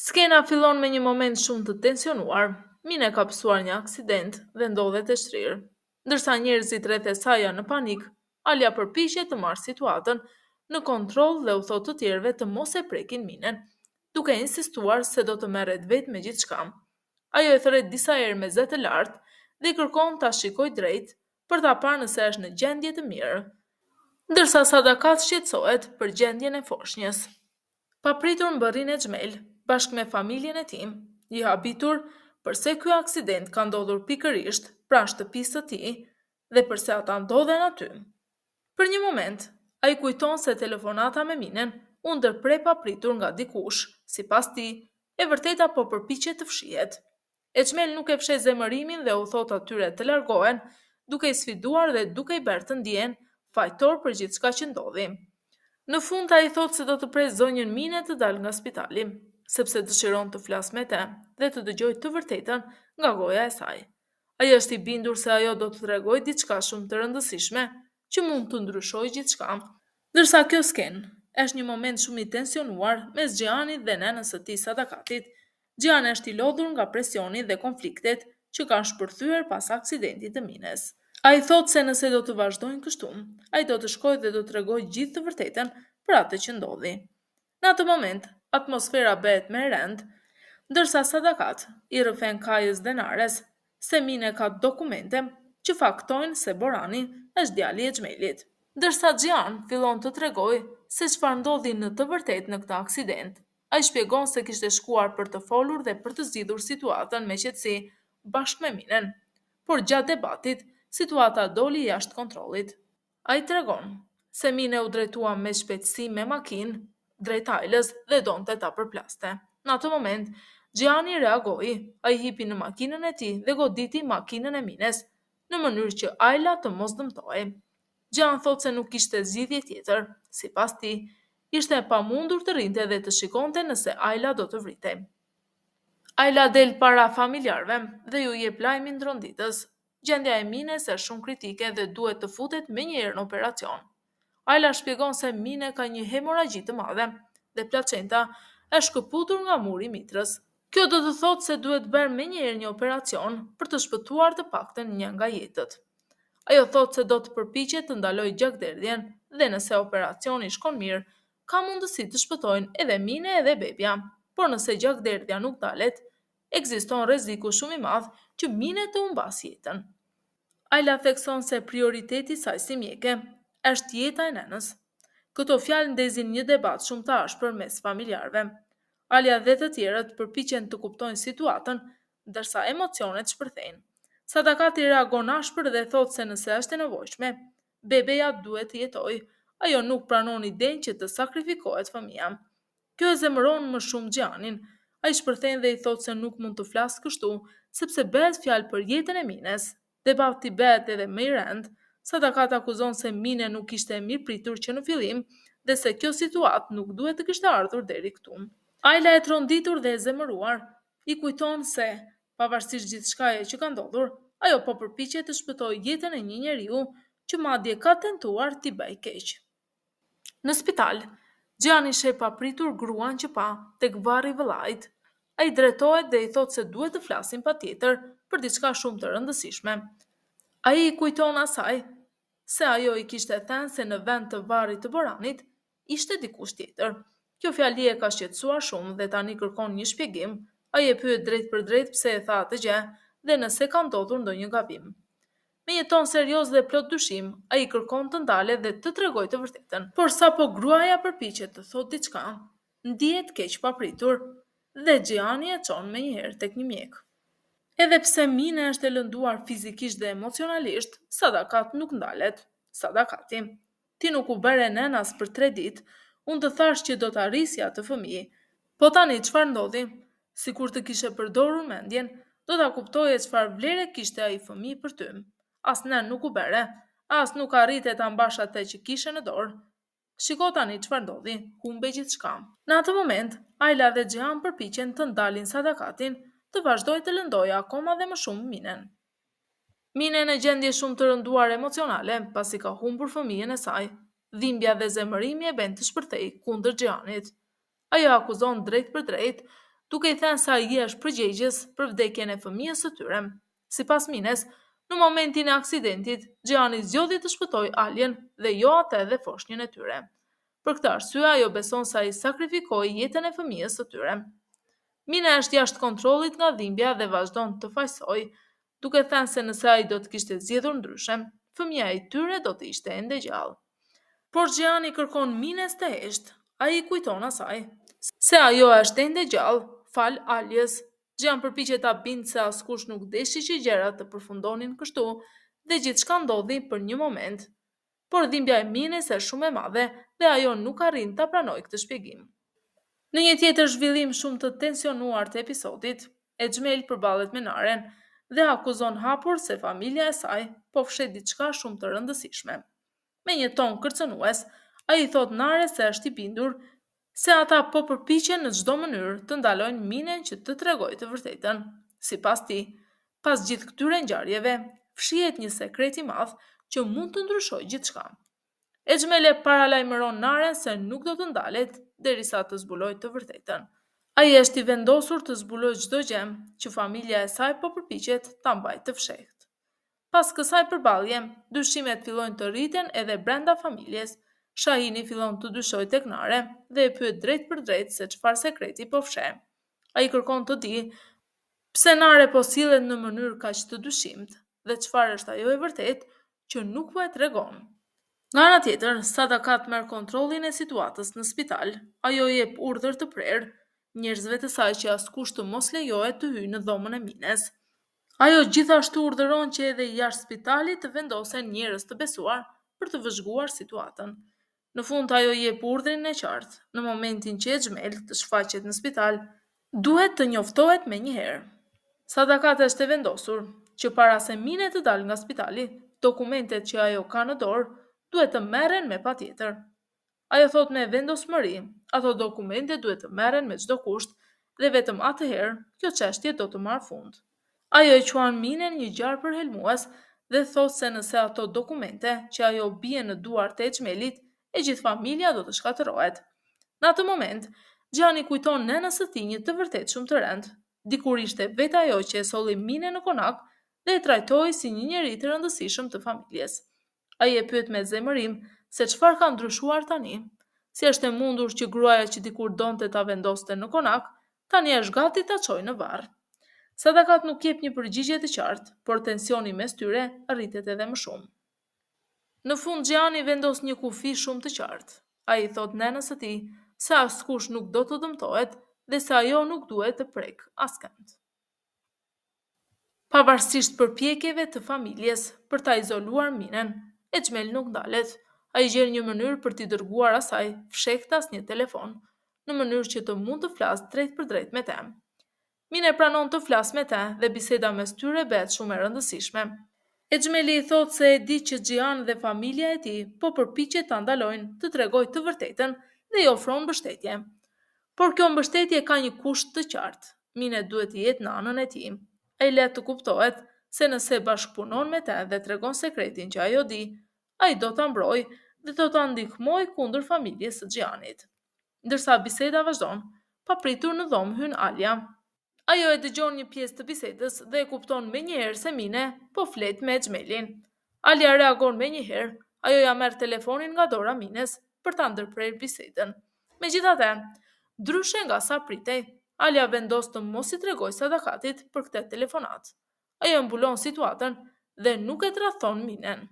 Skena fillon me një moment shumë të tensionuar. Mine ka pësuar një aksident dhe ndodhet e shtrirë. Ndërsa njerëzit rreth e saj janë në panik, Alja përpiqet të marrë situatën në kontroll dhe u thotë të tjerëve të mos e prekin Minen, duke insistuar se do të merret vetë me gjithçka. Ajo e thërret disa herë me zë të lartë dhe i kërkon ta shikojë drejt për ta parë nëse është në gjendje të mirë. Ndërsa Sadakat shqetësohet për gjendjen e foshnjës. Papritur mbërrin Exhmel, bashkë me familjen e tij, i habitur përse ky aksident ka ndodhur pikërisht pranë shtëpisë së tij dhe përse ata ndodhen aty. Për një moment, ai kujton se telefonata me Minen u ndërpre papritur nga dikush, sipas tij, e vërteta po përpiqet të fshihet. Exhmel nuk e fsheh zemërimin dhe u thotë atyre të largohen, duke i sfiduar dhe duke i bërë të ndihen fajtorë për gjithçka që ndodhi. Në fund ai thotë se do të presë zonjën Mine të dalë nga spitali, sepse dëshiron të flasë me të dhe të dëgjojë të vërtetën nga goja e saj. Ai është i bindur se ajo do të tregojë diçka shumë të rëndësishme që mund të ndryshojë gjithçka. Ndërsa kjo skenë është një moment shumë i tensionuar mes Xhihanit dhe nënës së tij Sadakatit, Xhihan është i lodhur nga presioni dhe konfliktet që kanë shpërthyer pas aksidentit të Mines. Ai thotë se nëse do të vazhdojnë kështu, ai do të shkojë dhe do të tregojë gjithë të vërtetën për atë që ndodhi. Në atë moment, atmosfera bëhet më e rëndë, ndërsa Sadakat i rrëfen Kajës dhe Nares se Mine ka dokumente që faktojnë se Borani është djali i Exhmelit. Ndërsa Xhihan fillon të tregojë se çfarë ndodhi në të vërtetë në këtë aksident. Ai shpjegon se kishte shkuar për të folur dhe për të zgjidhur situatën me qetësi bashkë me Minen. Por gjatë debatit, situata doli jashtë kontrollit. Ai tregon se Mine u drejtua me shpejtësi me makinë drejt Ajlës dhe donte ta përplaste. Në atë moment, Xhihani reagoi, ai hipi në makinën e tij dhe goditi makinën e Mines, në mënyrë që Ajla të mos dëmtohej. Xhihan thotë se nuk kishte zgjidhje tjetër. Sipas tij, ishte e pamundur të rrinte dhe të shikonte nëse Ajla do të vritej. Ajla del para familjarëve dhe ju jep lajmin tronditës. Gjendja e Mines është shumë kritike dhe duhet të futet menjëherë në operacion. Ajla shpjegon se Mine ka një hemorragji të madhe dhe placenta është shkëputur nga muri i mitrës. Kjo do të thotë se duhet bërë menjëherë një operacion për të shpëtuar të paktën një nga jetët. Ajo thotë se do të përpiqet të ndalojë gjakderdhjen dhe nëse operacioni shkon mirë, ka mundësi të shpëtojnë edhe Mine edhe bebja, por nëse gjakderdhja nuk ndalet, ekziston rreziku shumë i madh që Mine të humbasë jetën. Ajla thekson se prioriteti i saj si mjeke është jeta e nënës. Këto fjalë ndezin një debat shumë të ashpër mes familjarëve. Alja dhe të tjerët përpiqen të kuptojnë situatën, ndërsa emocionet shpërthejnë. Sadakati reagon ashpër dhe thotë se nëse është e nevojshme, bebeja duhet të jetojë. Ajo nuk pranon idenë që të sakrifikohet fëmija. Kjo e zemëron më shumë Xhihanin. Ai shpërthen dhe i thotë se nuk mund të flasë kështu, sepse bëhet fjalë për jetën e Mines. Debati bëhet edhe më i rëndë. Sadakat akuzon se Mine nuk ishte e mirëpritur që në fillim dhe se kjo situatë nuk duhet të kishte ardhur deri këtu. Ajla e tronditur dhe e zemëruar, i kujton se, pavarësisht gjithçkaje që ka ndodhur, ajo po përpiqet të shpëtojë jetën e një njeriu që madje ka tentuar t'i bëjë keq. Në spital, Xhihani sheh papritur gruan që pa tek varri i vëllait. Ai drejtohet dhe i thotë se duhet të flasin patjetër për diçka shumë të rëndësishme. Ai i kujton asaj se ajo i kishte thënë se në vend të varrit të Boranit ishte dikush tjetër. Kjo fjali e ka shqetësuar shumë dhe tani kërkon një shpjegim. Ai e pyet drejtpërdrejt pse e tha atë gjë dhe nëse ka ndodhur ndonjë gabim. Me një ton serioz dhe plot dyshim, ai i kërkon të ndalet dhe të tregojë të vërtetën. Por sapo gruaja përpiqet të thotë diçka, ndihet keq papritur dhe Xhihani e çon menjëherë tek një mjek. Edhe pse Mine është e lënduar fizikisht dhe emocionalisht, Sadakat nuk ndalet. Sadakati, Ti nuk u bëre nënë as për tre ditë, unë të thashë që do ta rrisje atë fëmijë. Po tani çfarë ndodhi? Sikur të kishe përdorur mendjen, do ta kuptoje çfarë vlere kishte ai fëmijë për ty. As nënë nuk u bëre, as nuk arrite ta mbash atë që kishe në dorë. Shiko tani çfarë ndodhi, humbe gjithçka. Në atë moment, Ajla dhe Xhihan përpiqen të ndalin Sadakatin të vazhdojë të lëndojë akoma dhe më shumë Minen. Mine në gjendje shumë të rënduar emocionale, pasi ka humbur fëmijën e saj. Dhimbja dhe zemërimi e bëjnë të shpërthejë kundër Xhihanit. Ajo e akuzon drejtpërdrejt, duke i thënë se ai është përgjegjës për vdekjen e fëmijës së tyre. Sipas Mines, në momentin e aksidentit, Xhihani zgjodhi të shpëtojë Aljen dhe jo atë dhe foshnjën e tyre. Për këtë arsye, ajo beson se ai sakrifikoi jetën e fëmijës së tyre. Mine është jashtë kontrollit nga dhimbja dhe vazhdon të fajësojë, duke thënë se nëse ai do të kishte zgjedhur ndryshe, fëmija i tyre do të ishte ende gjallë. Por Xhihani kërkon Mines të heshtë. Ai i kujton asaj se ajo është ende gjallë, falë Aljës. Xhihan përpiqet ta bindë se askush nuk deshi që gjërat të përfundonin kështu dhe gjithçka ndodhi për një moment. Por dhimbja e Mines është shumë e madhe dhe ajo nuk arrin ta pranojë këtë shpjegim. Në një tjetër zhvillim shumë të tensionuar të episodit, Exhmel përballet me Naren dhe e akuzon hapur se familja e saj po fsheh diçka shumë të rëndësishme. Me një ton kërcënues, ai i thotë Nares se është i bindur se ata po përpiqen në çdo mënyrë të ndalojnë Minen që të tregojë të vërtetën. Sipas tij, pas gjithë këtyre ngjarjeve, fshihet një sekret i madh që mund të ndryshojë gjithçka. Exhmel e paralajmëron Naren se nuk do të ndalet derisa të zbulojë të vërtetën. Ai është i vendosur të zbulojë çdo gjë që familja e saj po përpiqet ta mbajë të fshehtë. Pas kësaj përballje, dyshimet fillojnë të rriten edhe brenda familjes. Shahini fillon të dyshojë tek Nare dhe e pyet drejtpërdrejt se çfarë sekreti po fsheh. Ai kërkon të dijë pse Nare po sillet në mënyrë kaq të dyshimtë dhe çfarë është ajo e vërtetë që nuk po e tregon. Nga ana tjetër, Sadakat merr kontrollin e situatës në spital. Ajo jep urdhër të prerë njerëzve të saj që askush të mos lejohet të hyjë në dhomën e Mines. Ajo gjithashtu urdhëron që edhe jashtë spitalit të vendosen njerëz të besuar për të vëzhguar situatën. Në fund ajo jep urdhrin e qartë, në momentin që Exhmel të shfaqet në spital, duhet të njoftohet menjëherë. Sadakat është e vendosur që para se Mine të dalë nga spitali, dokumentet që ajo ka në dorë duhet të merren me patjetër. Ajo thotë me vendosmëri, ato dokumente duhet të merren me çdo kusht dhe vetëm atëherë kjo çështje do të marrë fund. Ajo e quan Minen një gjarpër helmues dhe thotë se nëse ato dokumente që ajo bien në duart e Exhmelit, e gjithë familja do të shkatërrohet. Në atë moment, Xhihani i kujton nënës së tij një të vërtetë shumë të rëndë. Dikur ishte vetë ajo që e solli Minen në konak dhe e trajtoi si një njeri të rëndësishëm të familjes. Ai e pyet me zemërim se çfarë ka ndryshuar tani. Si është e mundur që gruaja që dikur donte ta vendoste në konak, tani është gati ta çojë në varr? Sadakat nuk jep një përgjigje të qartë, por tensioni mes tyre rritet edhe më shumë. Në fund Xhihani vendos një kufi shumë të qartë. Ai i thotë nënës së tij se askush nuk do të dëmtohet dhe se ajo nuk duhet të prekë askënd. Pavarësisht përpjekjeve të familjes për ta izoluar Minen, Exhmel nuk ndalet. Ai gjen një mënyrë për t'i dërguar asaj fshehtas një telefon, në mënyrë që të mund të flasë drejtpërdrejt me të. Mine pranon të flasë me të dhe biseda mes tyre bëhet shumë e rëndësishme. Exhmeli i thotë se e di që Xhihan dhe familja e tij po përpiqet ta ndalojnë të tregojë të vërtetën dhe i ofron mbështetje. Por kjo mbështetje ka një kusht të qartë, Mine duhet të jetë në anën e tij. Ai lë të kuptohet se nëse bashkëpunon me të dhe tregon sekretin që ajo di, ai do ta mbrojë dhe do ta ndihmojë kundër familjes së Xhihanit. Ndërsa biseda vazhdon, papritur në dhomë hyn Alja. Ajo e dëgjon një pjesë të bisedës dhe e kupton menjëherë se Mine po flet me Exhmelin. Alja reagon menjëherë, ajo ia merr telefonin nga dora Mines për ta ndërprerë bisedën. Megjithatë, ndryshe nga sa pritej, Alja vendos të mos i tregojë Sadakatit për këtë telefonatë. Ajo e mbulon situatën dhe nuk e tradhton Minen.